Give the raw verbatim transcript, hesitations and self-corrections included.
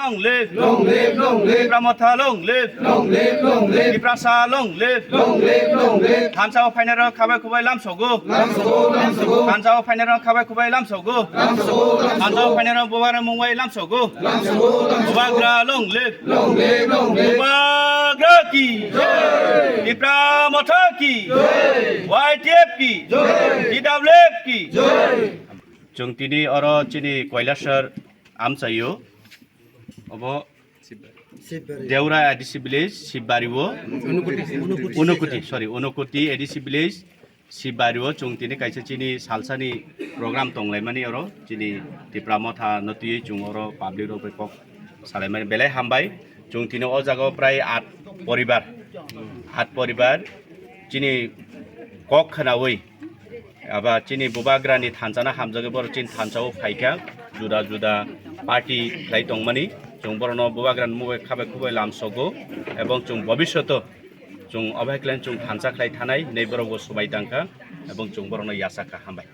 Long live! Long live, long live! Tipra Motha long live! Long live, long live! Tiprasa long live! Long live, long live! Thansa o phainai rok khabai khubai lamsogo. Lamsogo, lamsogo! Thansa o phainai rok khabai khubai lamsogo. Lamsogo, lamsogo! Thansa o phainai rok bubagra mungbai lamsogo. Lamsogo, lamsogo! Bubagra long live! Long live, long live! Bubagra ki jai! Tipra Motha ki jai! Y T F ki jai! T W F ki jai! Chwng tini oro chini Kailasor amchaio. Obo Deura A D C village, Sibari o. Unukuti, sorry, Unukuti A D C village, Sibari o. Chwng tini kaisa chini salsani program tonglaimani oro. Chini Tipra Motha no twiwi chwng oro public rok bai kok salaimani belai hambai. Chwng tini o jaga o prai at poribar, at poribar chini kok khwnawi aba chini bubagrani thansa no hamjagwi borok chini thansa o phaikha, juda juda party khlai tongmani. Chwng borokno bubagrani mungwi khabai khubai lamsogo, ebong chwng bobishoto chwng obo hai khlai chwng thansa khlai thanai hinwi borokbo swbai tangkha, ebong chwng borokno yachakha. Hambai.